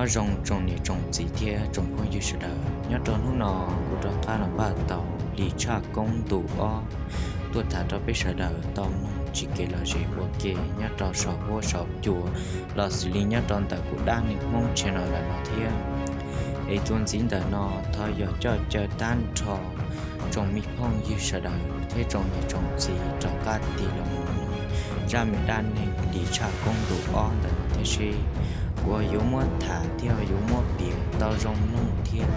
Nyob zoo tsoom niam tsoom txiv thiab tsoom phooj ywg sawv daws, nyob rau hnub no kuv rov qab los npaj tau Lis Tshaj Koob ntu ob tuaj tham rau peb sawv daws tau mloog tsis kev lom zem ua ke nyob rau saum huab saum cua los xws li nyob rau ntawm kuv Dab Neeg Hmoob channel lawm no thiab. Es txuas ntxiv ntawm no thov yog coj caw tag nrho tsoom me phooj ywg sawv daws thiab tsoom niam tsoom txiv rov qab tig los mloog zaj me dab neeg Lis Tshaj Koob ntu ob ntawm no thiab seb kuv yuav muab tham thiab yuav muab piav tau zoo mloog thiab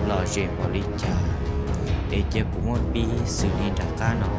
lom zem npaum li cas. Es cia kuv muab pib xws li nram qab no.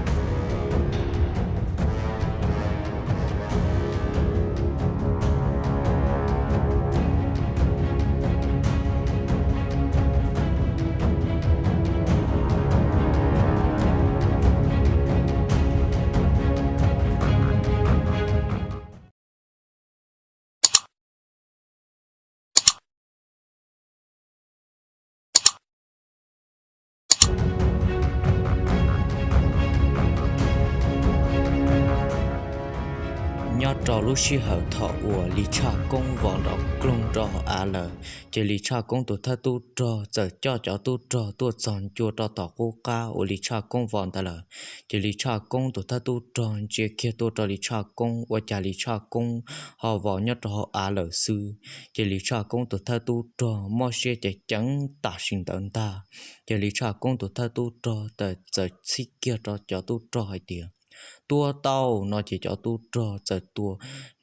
Nyob rau lub sij hawm thaum uas Lis Tshaj Koob vos nrov kloog rau hauv av lawm, ces Lis Tshaj Koob tus thawj tub rog txawm coj cov tub rog tuaj txog ncua rau tom qub qab uas Lis Tshaj Koob vos ntawd lawm. Ces Lis Tshaj Koob tus thawj tub rog ntsia kiag tuaj rau Lis Tshaj Koob ua cas Lis Tshaj Koob ho vos nyob rau hauv av lawm xwb. Ces Lis Tshaj Koob tus thawj tub rog mob siab ceev ceev tam sim ntawd ntag. Ces Lis Tshaj Koob tus thawj tub rog txawm txhij kiag rau cov tub rog hais tias, Tua tau! No ces cov tub rog txawm tua,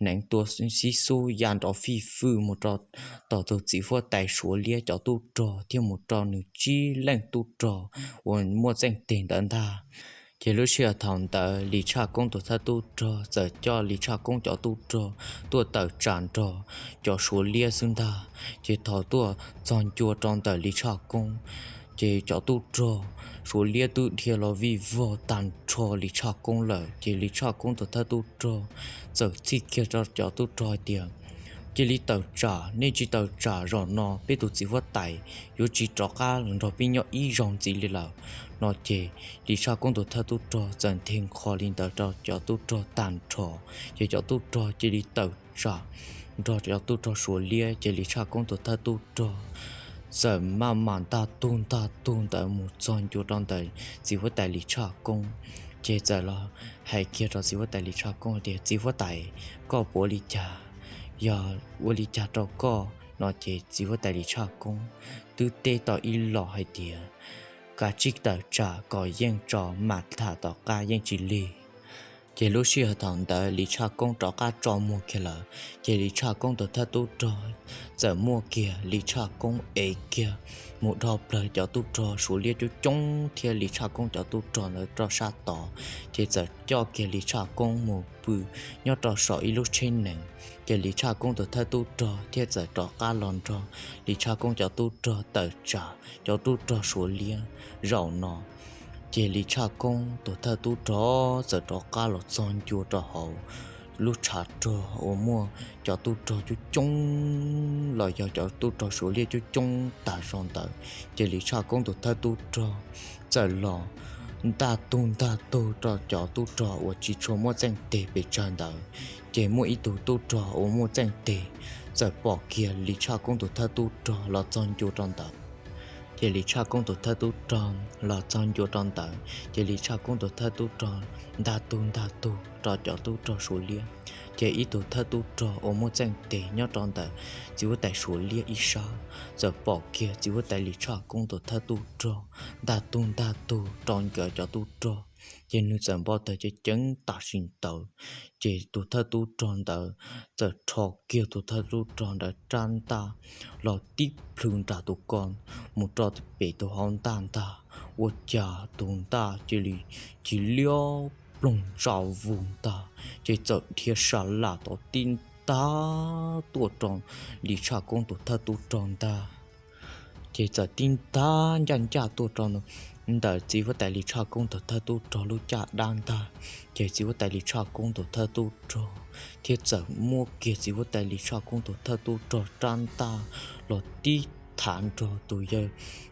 hneev tua xib xub ya nrov fij fwj mus rau tom tus txiv huab tais Suav liab cov tub rog thiab mus rau nws tsib leej tub rog uas muaj txeej teg ntawd ntag. Ces lub sij hawm thaum ntawd Lis Tshaj Koob tus thawj tub rog txawm coj Lis Tshaj Koob cov tub rog tuaj tawm tsam nrog cov Suav liab xwb ntag. Ces thaum tuaj txog ncua rau ntawm Lis Tshaj Koob, ces cov tub rog Suav liab twb dhia los vij vog tag nrho Lis Tshaj Koob lawm. Ces Lis Tshaj Koob tus thawj tub rog txawm txhij kiag rau cov tub rog hais tias, Cia li tawm tsam, nej tsis tawm tsam zaum no peb tus txiv huab tais yuav tsis rov qab los nrog peb nyob ib zaug ntxiv li lawm. No ces Lis Tshaj Koob tus thawj tub rog txawm nthe nqho li ntawd rau cov tub rog tag nrho. Ces cov tub rog cia li tawm tsam nrog cov tub rog Suav liab. Ces Lis Tshaj Koob tus thawj tub rog txawm maj mam ntaj tug ntaj tug ntawd mus txog ncua rau ntawm txiv huab tais Lis Tshaj Koob. Ces txawm los hais kiag rau txiv huab tais Lis Tshaj Koob tias, Txiv huab tais, koj puas ua li cas? Yog ua li cas rau koj? No ces txiv huab tais Lis Tshaj Koob twb teb tau ib los hais tias, Kav tsij tawm tsam kom yeej tso mam tham tom qab yeej tsis lig. Ces lub sij hawm thaum ntawd Lis Tshaj Koob rov qab tso muag kiag lawm. Ces Lis Tshaj Koob tus thawj tub rog txawm muaj kiag Lis Tshaj Koob ev kiag mus dhau plaws cov tub rog Suav liab coob coob thiab Lis Tshaj Koob cov tub rog ntawd rau sab tod. Ces txawm coj kiag Lis Tshaj Koob mus pw nyob rau saum ib lub tsheb nees. Ces Lis Tshaj Koob tus thawj tub rog thiaj txawm rov qab los nrog Lis Tshaj Koob cov tub rog tawm tsam cov tub rog Suav liab zaum no. Ces Lis Tshaj Koob tus thawj tub rog txawm rov qab los txog ncua rau hauv lub tshav rog uas muaj cov tub rog coob coob los yog cov tub rog Suav liab coob coob tas zog ntawd. Ces Lis Tshaj Koob tus thawj tub rog txawm los ntaj tug ntaj tug rau cov tub rog uas tsis tshua muaj txeej teg pes tsawg ntawd. Ces muaj ib tug tub rog uas muaj txeej teg txawm pom kiag Lis Tshaj Koob tus thawj tub rog los txog ncua rau ntawd. Ces Lis Tshaj Koob tus thawj tub rog los txog ncua rau ntawd, ces Lis Tshaj Koob tus thawj tub rog ntaj tug ntaj tug rau cov tub rog Suav liab. Ces ib tug thawj tub rog uas muaj txeej teg nyob rau ntawm txiv huab tais Suav liab ib sab txawm pom kiag txiv huab tais Lis Tshaj Koob tus thawj tub rog ntaj tug ntaj tug rau nkawd cov tub rog. Ces nws txawm npau taws ceev ceev tam sim ntawd. Ces tus thawj tub rog ntawd txawm rho kiag tus thawj tub rog ntawd rab ntaj los tib plhws nram tus ko mus rau pem tus hauv ntaj ntag. Ua cas tus ntaj cia li ci liab ploog ntsa vus ntag, ces txawm dhia sa lam tod tib ntag tuaj rau Lis Tshaj Koob tus thawj tub rog ntag. Ces txawm tib ntag ncaj ncaj tuaj rau ntawm txiv huab tais Lis Tshaj Koob tus thawj tub rog lub caj dab ntag. Ces txiv huab tais Lis Tshaj Koob tus thawj tub rog thiaj txawm muab kiag txiv huab tais Lis Tshaj Koob tus thawj tub rog rab ntaj los tib thav nrog tus yawg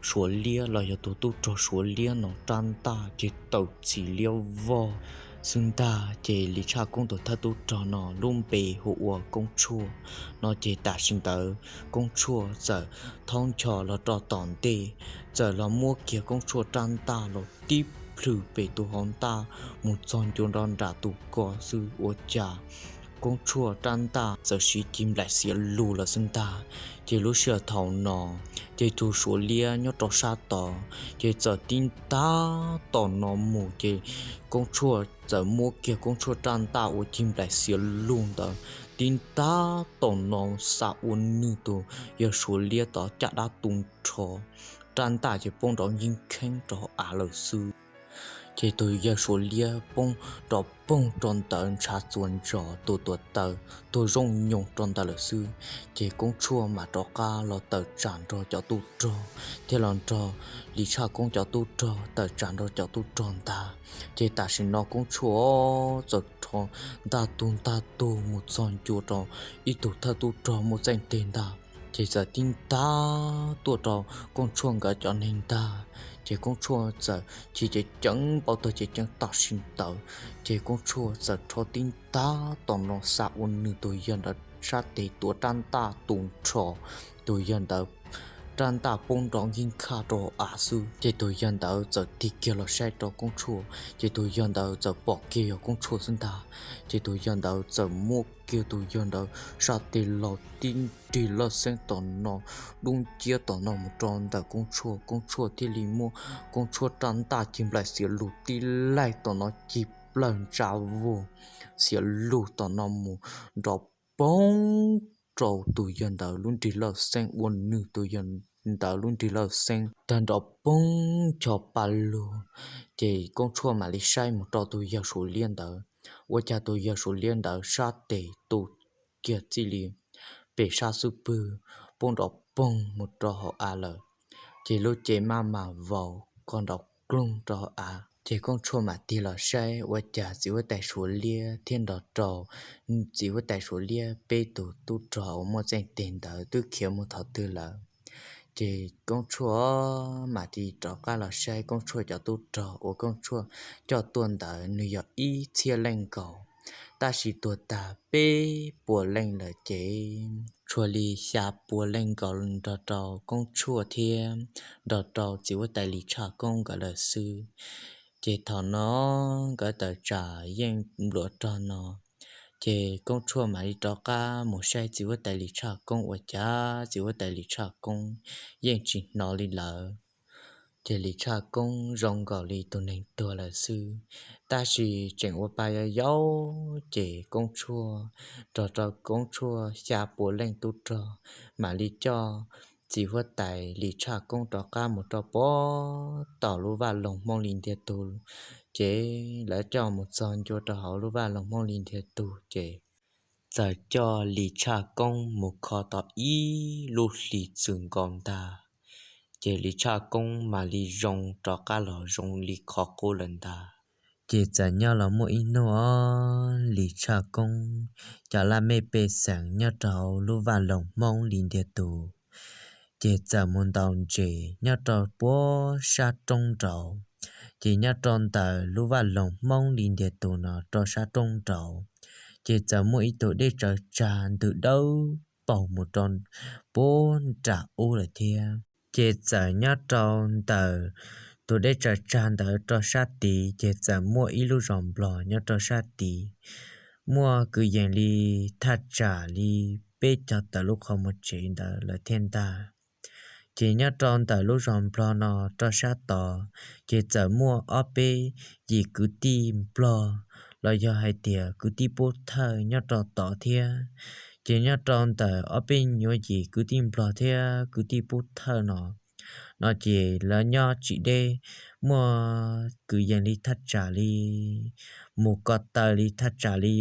Suav liab los yog tus tub rog Suav liab no rab ntaj ces tawm txim liab vog xwb ntag. Ces Lis Tshaj Koob tus thawj tub rog no lub npe hu ua Koob Tshuaj no ces tam sim ntawd Koob Tshuaj txawm thaub ncho los rau tom ntej, txawm los muab kiag Koob Tshuaj rab ntaj los tib plhws pem tus hauv ntaj mus txog ncua nrov nram tus ko xwb ua cas Koob Tshuaj rab ntaj txawm siv cig nplaim xiav lug lawm xwb ntag. Ces lub sij hawm thaum no ces tus Suav liab nyob rau sab tod ces txawm tib ntab tom no mus ces Koob Tshuaj txawm muab kiag Koob Tshuaj rab ntaj ua cig nplaim xiav lug ntawd tib ntab tom no xa ua nwg tus yawg Suav liab tod caj dab tu nrho, rab ntaj ces poob nrov nkig kheeb rau hauv av lawm xwb. Ces tus yawg Suav liab poob nrov poog rau ntawd ntshav txuas ntsos tus tuav taws tuag zoo nyoos rau ntawd lawm xwb. Ces Koob Tshuaj mam rov qab los tawm tsam nrog cov tub rog thiab los nrog Lis Tshaj Koob cov tub rog tawm tsam nrog cov tub rog ntag. Ces tam sim no Koob Tshuaj txawm rho ntaj tug ntaj tug mus txog ncua rau ib tug thawj tub rog muaj txeej teg ntag. Ces txawm tib ntab tuaj rau Koob Tshuaj nkawd cov neeg ntag. Ces Koob Tshuaj txawm chim ceev ceev npau taws ceev ceev tam sim ntawd, ces Koob Tshuaj txawm rho tib ntab tom no xa ua nws tus yawg ntawd sab tes tuav rab ntaj tu nrho, tus yawg ntawd rab ntaj poob nrov nkig khaj rau hauv av xwb. Ces tus yawg ntawd txawm tig kiag los saib rau Koob Tshuaj, ces tus yawg ntawd txawm pom kiag yog Koob Tshuaj xwb ntag. Ces tus yawg ntawd txawm muab kiag tus yawg ntawd sab tes los tib nrig lawj xeeb tom no, dub nciab tom no mus rau ntawm Koob Tshuaj, Koob Tshuaj thiaj li muab Koob Tshuaj rab ntaj cig nplaim xiav lug tib laij tom no cig plaws ntsa vog xiav lug tom no mus nrov poob rau tus yawg ntawd lub nrig lawj xeeb, ua nws tus yawg ntawd lub nrig lawj xeeb tag nrov poob ncho pa lug. Ces Koob Tshuaj mam li saib mus rau tus yawg Suav liab ntawd, ua cas tus yawg Suav liab ntawd sab tes tu kiag txij li pem sab xub pwg, poob nrov poog mus rau hauv av lawm. Ces lub cev maj mam vau qog nrov kloog rau hauv av. Ces Koob Tshuaj mam tig los saib ua cas txiv huab tais Suav liab thiab nrog rau txiv huab tais Suav liab peb tus tub rog uas muaj txeej teg ntawd twb khiav mus thaum twg lawm. Ces Koob Tshuaj mam tig rov qab los saib Koob Tshuaj cov tub rog uas Koob Tshuaj coj tuaj ntawd nws yog ib txhiab leej nkaus, tab sis tuag tag peb puas leej lawm ces tshuav li xya pua leej nkaus nrog rau Koob Tshuaj thiab nrog rau txiv huab tais Lis Tshaj Koob nkawd lawm xwb. Ces thaum no nkawd tawm tsam yeej npluav rog no, ces Koob Tshuaj mam li rov qab mus saib txiv huab tais Lis Tshaj Koob ua cas txiv huab tais Lis Tshaj Koob yeej tsis hnov li lawm. Ces Lis Tshaj Koob zoo nkaus li tus neeg tuag lawm xwb, tab sis tseem ua pa yau yau. Ces Koob Tshuaj nrog rau Koob Tshuaj xya pua leej tub rog mam li coj txiv huab tais Lis Tshaj Koob rov qab mus rau pem tom lub vaj loog Hmoob Lis Ntiag Tug. Ces lawv coj mus txog ncua rau hauv lub vaj loog Hmoob Lis Ntiag Tug ces txawm coj Lis Tshaj Koob mus kho tau ib lub hlis txwm nkaus ntag, ces Lis Tshaj Koob mam li zoo rov qab los zoo li qhov qub lawm ntag. Ces txawm nyob los muaj ib hnub os, Lis Tshaj Koob cov laj mej pej xeem nyob rau hauv lub vaj loog Hmoob Lis Ntiag Tug ces txawm mus ntaus ntses nyob rau puag sab roob nraud. Ces nyob rau ntawm lub vaj loog Hmoob Lis Ntiag Tug no rau sab roob nraud, ces txawm muaj ib tug dej tsawv tsag ntws dawb paug mus rau puag nram ub lawm thiab. Ces txawm nyob rau ntawm tus dej tsawv tsag ntawd rau sab tid ces txawm muaj ib lub zos Nplog nyob rau sab tid, muaj kwv yees li thaj tsam li peb caug tawm lub qhov muag tsev ntawd lawm thiab ntag. Ces nyob rau ntawm lub zos Nplog no rau sab tod, ces txawm muaj ob peb yim kwv tij Nplog los yog hais tias kwv tij Pub Thawj nyob rau tod thiab. Ces nyob rau ntawm ob peb nyuag yim kwv tij Nplog thiab kwv tij Pub Thawj no, no ces lawv nyob tsis deb, muaj kwv yees li thaj tsam li mus ko taw li thaj tsam li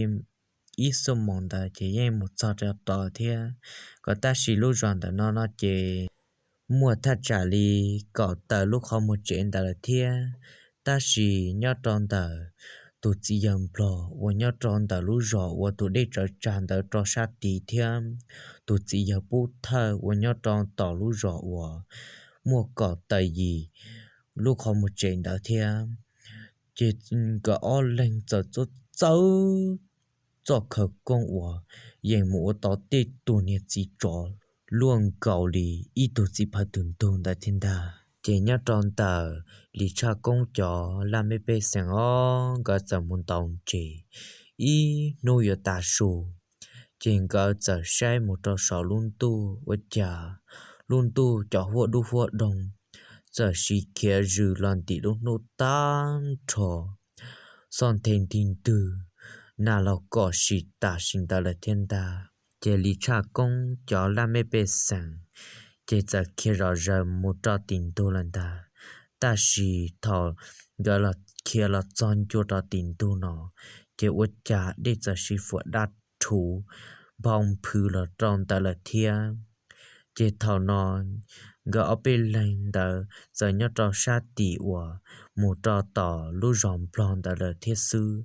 ib xuab moos ntawd ces yeej mus txog rau tod thiab. Kom tab sis lub zos ntawm no no ces muaj thaj tsam li kaum tawm lub qhov muag tsev ntawd lawm thiab. Tab sis nyob rau ntawm tus txiv yawg Nplog uas nyob rau ntawm lub zos uas tus dej tsawv tsag ntawd rau sab tid thiab tus txiv yawg Pub Thawj uas nyob rau tom lub zos uas muaj kaum tawm yim lub qhov muag tsev ntawd thiab, Ces nkawd ob leeg txawm txawb txawb txoj khawv koob uas yeej mus ua tau tej tug niag txiv tsov luaj nkaus li ib tug txiv phaw tug ntug ntawd thiab ntag. Ces nyob rau ntawm Lis Tshaj Koob cov laj mej pej xeem ob nkawd txawm mus ntaus ntses ib hnub yuav tas su, ces nkawd txawm saib mus rau saum lub ntuj ua cas lub ntuj cov huab dub huab doog txawm siv khiav zws los ntim lub hnub tag nrho, xob nthe nti ntwg, nag los kom sim tam sim ntawd lawm thiab ntag. Ces Lis Tshaj Koob cov laj mej pej xeem ces txawm khiav zom zaws mus rau tim ntug lawm ntag. Tab sis thaum nkawd los khiav los txog ncua rau tim ntug no, ces ua cas dej txawm siv fuam daj rhuv nphau nphwv los rau ntawd lawm thiab. Ces thaum no nkawd ob peb leeg ntawd txawm nyob rau sab tim uas mus rau tom lub zos Nplog ntawd lawm thiab xwb.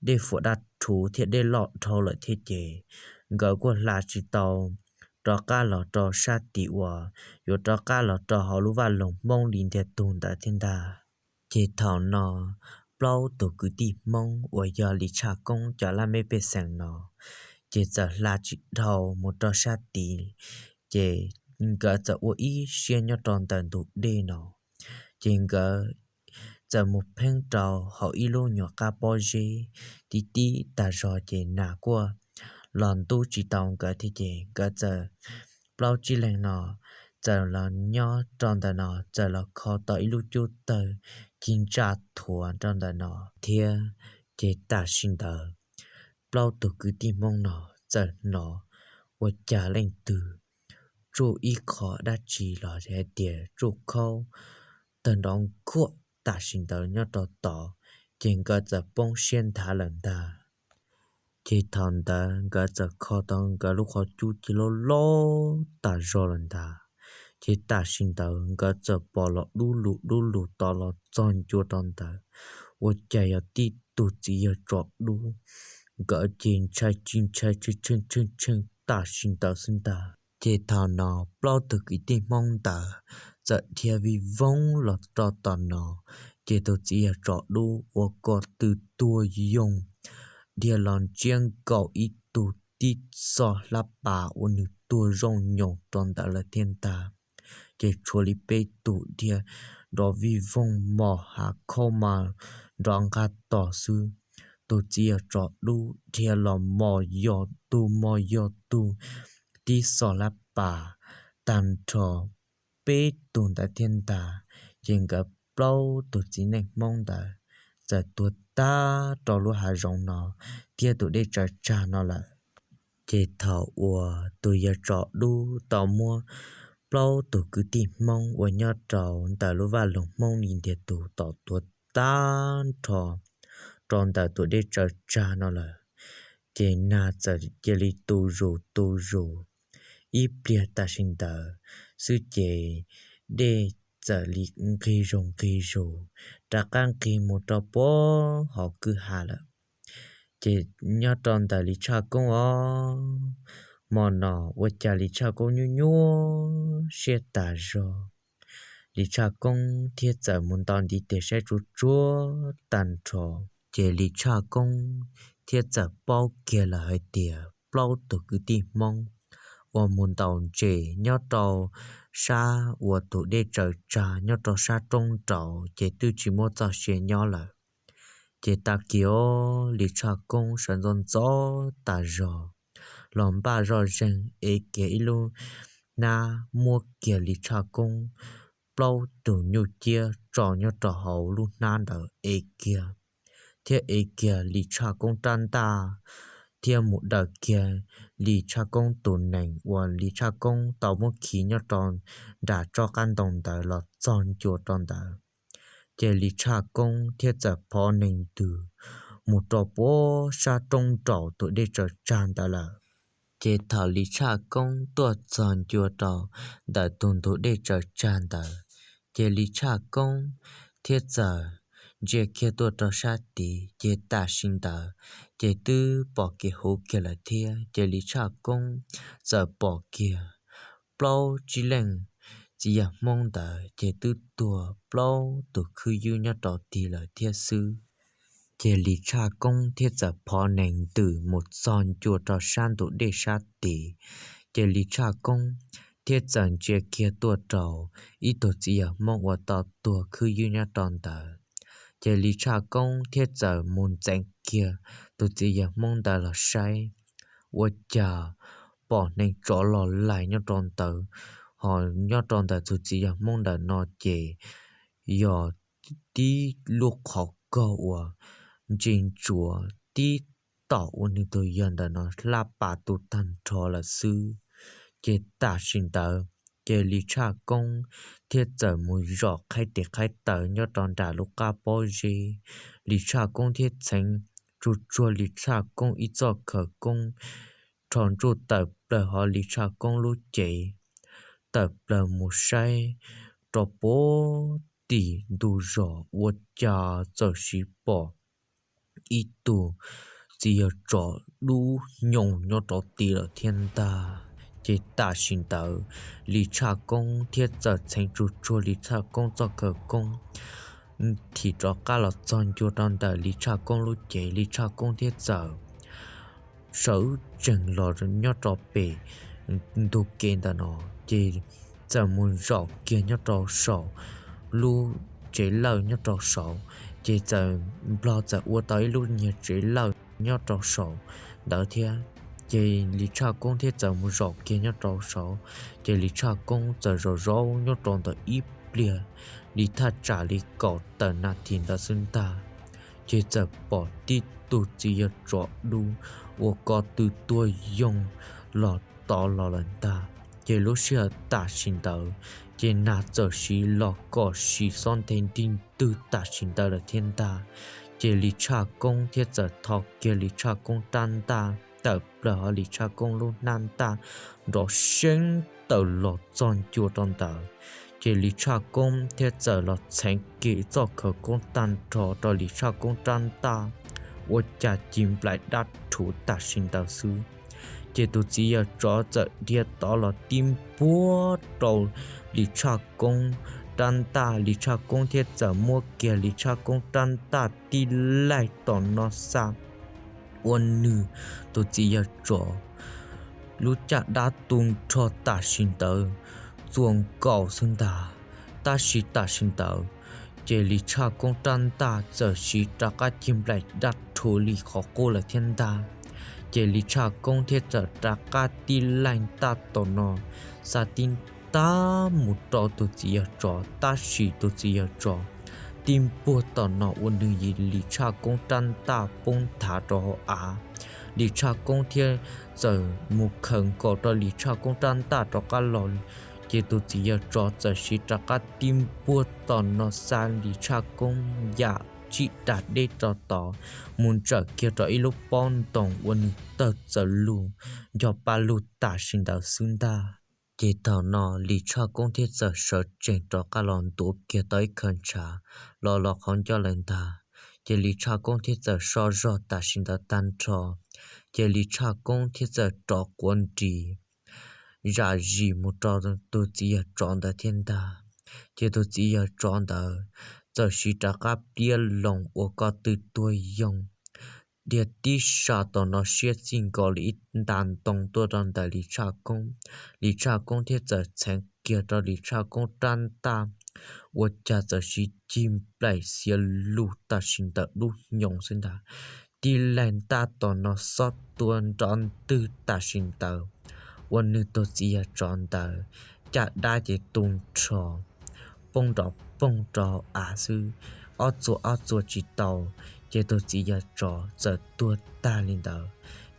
Dej fuam daj rhuv thiab dej loj dhau lawm thiab ces nkawd kuj hla tsis tau rov qab los rau sab tim uas yuav rov qab los rau hauv lub vaj loog Hmoob li ntiag tug ntawd thiab ntag. Ces thaum no plaub tus kwv tij Hmoob uas yog Lis Tshaj Koob cov laj mej pej xeem no, ces txawm hla tsis dhau mus rau sab tid, ces nkawd txawm ua ib siab nyob rau ntawm ntug dej no. Ces nkawd txawm mus pheeb rau hauv ib lub nyuam qab pob zeb tib tib tag zog ces nag kuj los ntub tsis tau nkawd thiab ces nkawd txawm plaub tsib leeg no txawm los nyob rau ntawm no, txawm los kho tau ib lub cub tawg ci ntsa thuav rau ntawm no thiab. Ces tam sim ntawd plaub tus kwv tij Hmoob no txawm hnov ua cas leej twg tsuj ib qho dab tsi los hais tias tsuj khaub tawg nrov nkuaj tam sim ntawd nyob rau tod, ces nkawd txawm poob siab nthav lawm ntag. Ces thaum ntawd nkawd txawm kho tau nkawd lub qhov cub ci loj loj tas zog lawm ntag. Ces tam sim ntawd nkawd txawm pom los dub lug dub lug tod los txog ncua rau ntawd, ua cas yog tib tug txiv yawg tsov dub, nkawd ces ntshai tsis ntshai tshee tshee tshee tam sim ntawd xwb ntag. Ces thaum no plaub tug kwv tij Hmoob ntawd txawm dhia vij voog los rau tom no, ces tus txiv yawg tsov dub ua kom tw tuag yoog, dhia los ntsiab nkaus ib tug tib txoj hlab pas uas nws tuag zoo nyoos rau ntawd lawm thiab ntag. Ces tshuav li peb tug dhia nrov vij voog mos hav khaub mas nrov nqaj tos xwb. Tus txiv yawg tsov dub dhia los mos yog tug mos yog tug tib txoj hlab pas tag nrho peb tug ntawd thiab ntag. Ces nkawd plaub tus txiv neej Hmoob ntawd txawm tuag tag rau lub hav zoov no thiab tus dej tsaws tsag no lawm. Ces thaum uas tus yawg tsov dub tau muab plaub tus kwv tij Hmoob uas nyob rau ntawm lub vaj loog Hmoob li ntiag tug tom tuag tag nrho rau ntawm tus dej tsaws tsag no lawm, ces nag txawm cia li tu zus tu zus ib pliag tam sim ntawd xwb ces dej txawm li nqig zus nqig zus rov qab nqig mus rau puag hauv kwj ha lawm. Ces nyob rau ntawm Lis Tshaj Koob os, hmo no ua cas Lis Tshaj Koob nyuaj nyuaj siab tas zog. Lis Tshaj Koob thiaj txawm mus nto ntiv tes saib tsuag tsuag tag nrho, ces Lis Tshaj Koob thiaj txawm paub kiag lawm hais tias plaub tus kwv tij Hmoob uas mus ntaus ntses nyob rau sab uas tus dej tsaws tsag nyob rau sab roob nraud ces twb tsis muaj txoj sia nyob lawm. Ces tag kis os Lis Tshaj Koob sawv ntxov ntxov tas zog los npaj zoj zeeg ev kiag ib lub hnab muab kiag Lis Tshaj Koob plaub tus nyuj ciab tso nyob rau hauv lub hnab ntawd ev kiag, thiab ev kiag Lis Tshaj Koob rab ntaj, thiab mus daws kiag Lis Tshaj Koob tus nees uas Lis Tshaj Koob tau muab khi nyob rau nram tsob qab ntoo ntawd los txog ncua rau ntawd. Ces Lis Tshaj Koob thiaj txawm phov nees ntws mus rau puag sab roob nraum tus dej tsaws tsag ntawd lawm. Ces thaum Lis Tshaj Koob tuaj txog ncua rau ntawm tus ntug dej tsaws tsag ntawd, ces Lis Tshaj Koob thiaj txawm ntsia kiag tuaj rau sab tid, ces tam sim ntawd ces twb pom kev huv kiag lawm thiab. Ces Lis Tshaj Koob txawm pom kiag plaub tsib leej txiv yawg Hmoob ntawd ces twb tuag plaub tus khwb ywb nyob rau tid lawm thiab xwb. Ces Lis Tshaj Koob thiaj txawm phov nees ntws mus txog ncua rau sab ntug dej sab tid. Ces Lis Tshaj Koob thiaj txawm ntsia kiag tuaj rau ib tug txiv yawg Hmoob uas tau tuag khwb ywb nyob rau ntawd. Ces Lis Tshaj Koob thiaj txawm mus ntxeev kiag tus txiv yawg Hmoob ntawd los saib, ua cas pom neeg tsov los laig nyob rau ntawd, ho nyob rau ntawm tus txiv yawg Hmoob ntawm no ces yog tib lub qhov koj uas ntse ntsuav tib tom uas nws tus yawg ntawm no hlab pas tu tag nrho lawm xwb. Ces tam sim ntawd ces Lis Tshaj Koob thiaj txawm mus zom qhaib tes qhaib taw nyob rau nram lub qab pob zeb. Lis Tshaj Koob thiaj txheev tsuag tsuag Lis Tshaj Koob ib txoj khawv koob rho ntsuj tawm plaws hauv Lis Tshaj Koob lub cev, tawm plaws mus saib rau puag tim ntug zos, ua cas txawm siv pom ib tug txiv yawg tsov dub nyoos nyob rau tid lawm thiab ntag. Ces tam sim ntawd Lis Tshaj Koob thiaj txawm txheev tsuag tsuag Lis Tshaj Koob txoj khawv koob thim rov qab los txog ncua rau ntawm Lis Tshaj Koob lub cev. Lis Tshaj Koob thiaj txawm sawv tsees los nyob rau pem ntug kev ntawm no, ces txawm mus zaum kiag nyob rau saum lub tsev lawj nyob rau saud, ces txawm nplog txawm ua tau ib lub nyuag tsev lawj nyob rau saum ntawd thiab. Ces Lis Tshaj Koob thiaj txawm mus zaum kiag nyob rau saud, ces Lis Tshaj Koob txawm zaum zaum nyob rau ntawm ib pliag li thaj tsam li kaum tawm nas this ntawd xwb ntag, ces txawm pom tib tug txiv yawg tsov dub ua ko tw tuag yoog los tod los lawm ntag. Ces lub sij hawm tam sim ntawd ces nag txawm siv los kom siv xob nthe nrig ntwg tam sim ntawd lawm thiab ntag. Ces Lis Tshaj Koob thiaj txawm tho kiag Lis Tshaj Koob rab ntaj tawm plaws hauv Lis Tshaj Koob lub hnab ntaj nrov seeb tawm los txog ncua rau ntawd. Ces Lis Tshaj Koob thiaj txawm los txheev kiag txoj khawv koob tag nrho rau Lis Tshaj Koob rab ntaj, ua cas ci nplaim dab rhuv tam sim ntawd xwb. Ces tus txiv yawg tsov txawm dhia tod los tib npuaj rau Lis Tshaj Koob rab ntaj, Lis Tshaj Koob thiaj txawm muab kiag Lis Tshaj Koob rab ntaj tib laig tom no xa ua nws tus txiv yawg tsov lub caj dab tu nrho tam sim ntawd txuas nkaus xwb ntag. Tab sis tam sim ntawd ces Lis Tshaj Koob rab ntaj txawm siv rov qab ci nplaim dab rhuv li qhov qub lawm thiab ntag. Ces Lis Tshaj Koob thiaj txawm rov qab tib laig ntaj tom no xa tib tag mus rau tus txiv yawg tsov, tab sis tus txiv yawg tsov tib npuaj tom no ua nws yim Lis Tshaj Koob rab ntaj poob nthav rau hauv av. Lis Tshaj Koob thiaj txawm mus khaws nkaus rau Lis Tshaj Koob rab ntaj rov qab los, ces tus txiv yawg tsov txawm siv rov qab tib npuaj tom no xa Lis Tshaj Koob yam tsij dag deb rau tod mus ntsawm kiag rau ib lub pob ntoo ua nws tawg txawm lug nco pa lug tam sim ntawd xwb ntag. Ces thaum no Lis Tshaj Koob thiaj txawm sawv tsees rov qab los ntuav kiag tau ib khaw ntshav los los qhov ncauj lawm ntag. Ces Lis Tshaj Koob thiaj txawm so zog tam sim ntawd tag nrho, ces Lis Tshaj Koob thiaj txawm rov quav nris zam zis mus rau tus txiv yawg tsov ntawd thiab ntag. Ces tus txiv yawg tsov ntawd txawm siv rov qab pliab loo ua ko tw tuag yoog dhia tib sa tom no siab txij nkaus li ib nta ntoo tuaj rau ntawm Lis Tshaj Koob. Lis Tshaj Koob thiaj txawm txheev kiag rau Lis Tshaj Koob rab ntaj, ua cas txawm siv cig nplaim xiav lug tam sim ntawm dub hnyoo xwb ntag. Tib laig ntaj tom no xob tua nrov ntwg tam sim ntawd, ua nws tus txiv yawg tsov ntawd caj dab ces tu nrho poob nrov poog rau av xwb, ob txuas ob txuas tsis tau, ces tus txiv yawg tsov txawm tuag tag li ntawd.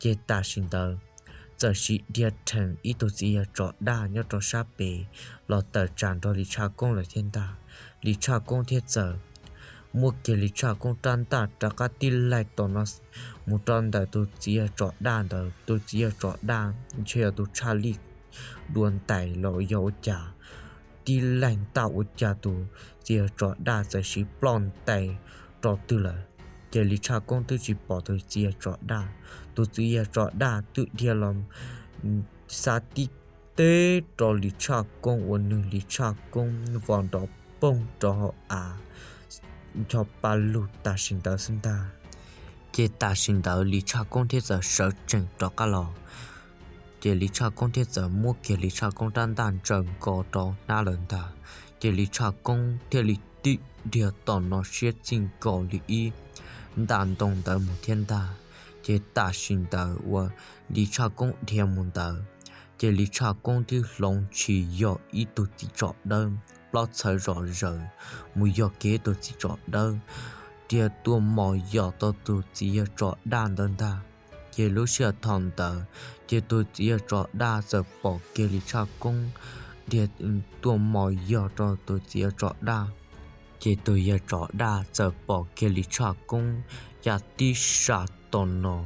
Ces tam sim ntawd txawm sis dhia rhees ib tug txiv yawg tsov daj nyob rau sab pem los tawm tsam nrog Lis Tshaj Koob lawm thiab ntag. Lis Tshaj Koob thiaj txawm muab kiag Lis Tshaj Koob rab ntaj rov qab tib laig tom no mus rau ntawm tus txiv yawg tsov daj ntawd. Tus txiv yawg tsov daj ntshe yog tus tshaj lij dua ntais los yog ua cas, tib laig ntaj ua cas tus txiv yawg tsov daj txawm siv ploj ntais rau twg lawm. Ces Lis Tshaj Koob twb tsis pom tus txiv yawg tsov daj, tus txiv yawg tsov daj twb dhia los xa tib teg rau Lis Tshaj Koob ua nws Lis Tshaj Koob vos nrov poog rau hauv av ncho pa lug tam sim ntawd xwb ntag. Ces tam sim ntawd Lis Tshaj Koob thiaj txawm sawv tsees rov qab los. Ces Lis Tshaj Koob thiaj txawm muab kiag Lis Tshaj Koob rab ntaj ntsaws nkaus rau hnab lawm ntag. Ces Lis Tshaj Koob thiaj li tig dhia tom no siab txij nkaus li ib nta ntoo ntawd mus thiab ntag. Ces tam sim ntawd uas Lis Tshaj Koob dhia mus ntawd, ces Lis Tshaj Koob twb hloov tshis yog ib tug txiv tsov dawb plaub txhawv zom zaws, mus yog kiag ib tug txiv tsov dawb, dhia tuaj mos yos rau tus txiv yawg tsov daj ntawd ntag. Ces lub sij hawm thaum ntawd, ces tus txiv yawg tsov daj txawm pom kiag Lis Tshaj Koob dhia tuaj mos yos rau tus txiv yawg tsov daj. Ces tus yawg tsov daj txawm pom kiag Lis Tshaj Koob ya tib sab tom no,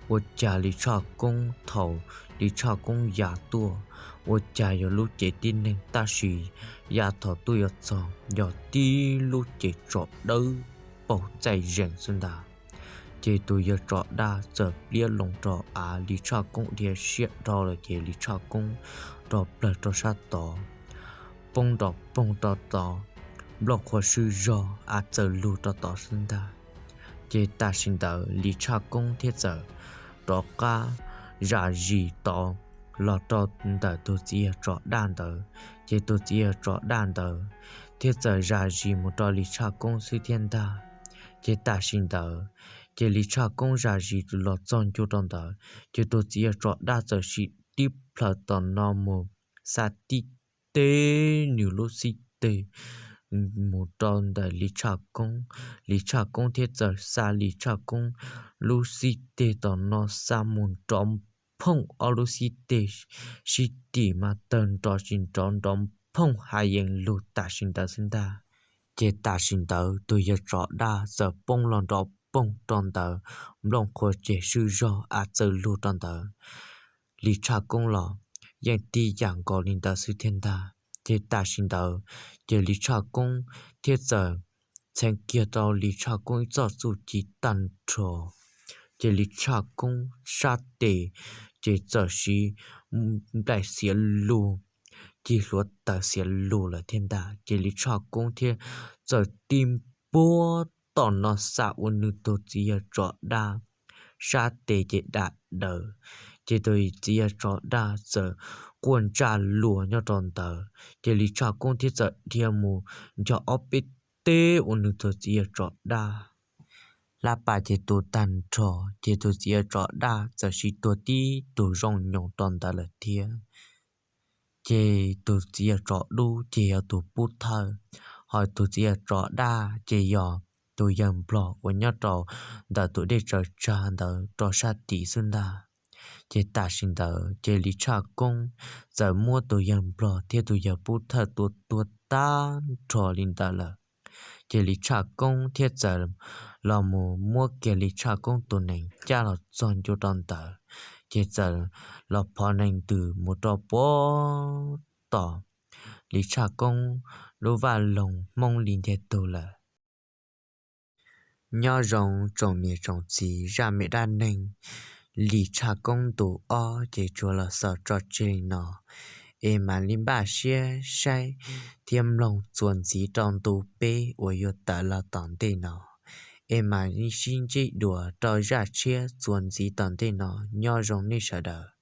ua cas Lis Tshaj Koob thaum Lis Tshaj Koob ya tuaj, ua cas yog lub cev tib neeg tab sis ya thaum tuaj yuav txog yog tib lub cev tsov dawb paug txaij zees xwb ntag. Ces tus yawg tsov daj txawm pliab loo rau av, Lis Tshaj Koob dhia siab dhau lawm ces Lis Tshaj Koob rov plawg rau sab tod, poob nrov poog rau tod, nplooj qhuav swb zog av txawm lug rau tod xwb ntag. Ces tam sim ntawd Lis Tshaj Koob thiaj txawm rov qab zam zis tod los rau ntawm tus txiv yawg tsov daj ntawd. Ces tus txiv yawg tsov daj ntawd thiaj txawm zam zis mus rau Lis Tshaj Koob xwb thiab ntag. Ces tam sim ntawd, ces Lis Tshaj Koob zam zis los txog ncua rau ntawd, ces tus txiv yawg tsov daj txawm sim tib plhaws tom no mus xa tib teg nws lub xib teg mus rau ntawm Lis Tshaj Koob. Lis Tshaj Koob thiaj txawm xa Lis Tshaj Koob lub xib teg tom no xa mus nrov phooj, ob lub xib teg sib tim mas tawg nrov tsis nrov nrov phooj ha yees lug tam sim ntawd xwb ntag. Ces tam sim ntawd tus yawg tsov daj txawm poob los nrov poog rau ntawd, nplooj qhuav ces swb zog av txawm lug rau ntawd. Lis Tshaj Koob los yeej tib yam nkaus li ntawd xwb thiab ntag. Ces tam sim ntawd, ces Lis Tshaj Koob thiaj txawm txheev kiag rau Lis Tshaj Koob ib txoj txuj ci tag nrho. Ces Lis Tshaj Koob sab tes ces txawm siv nplaim xiav lug, ci hluav taws xiav lug lawm thiab ntag. Ces Lis Tshaj Koob thiaj txawm tib npuab tom no xa ua nws tus txiv yawg tsov daj sab tes ces dam daws. Ces tus txiv yawg tsov daj txawm quaj ntsaj luas nyob rau ntawd, ces Lis Tshaj Koob thiaj txawm dhia mus nco ob peb teg ua nws tus txiv yawg tsov daj hlab pas ces tu tag nrho. Ces tus txiv yawg tsov daj txawm siv tuag tib tug zoo nyoos rau ntawd lawm thiab. Ces tus txiv yawg tsov dub ces yog tus pub thawj, ho tus txiv yawg tsov daj ces yog tus yawg nplog uas nyob rau ntawm tus dej tsaws tsag ntawd rau sab tid xwb ntag. Ces tam sim ntawd ces Lis Tshaj Koob txawm muab tus yawg nplog thiab tus yawg pub thawj tua tuag tag nrho li ntawd lawm. Ces Lis Tshaj Koob thiaj txawm los mus muab kiag Lis Tshaj Koob tus nees cab los txog ncua rau ntawd, ces txawm los phov nees ntws mus rau puag tom Lis Tshaj Koob lub vaj loog Hmoob li ntiag tug lawm. Nyob zoo tsoom niam tsoom txiv, zaj me dab neeg Lis Tshaj Koob ntu ob ces tsuas los xaus tso tseg li no, es mam li npaj siab saib thiab mloog txuas ntxiv rau ntu peb uas yuav tawm los tom ntej no, es mam li sib ntsib dua rau zaj tshiab txuas ntxiv tom ntej no. Nyob zoo nej sawv daws.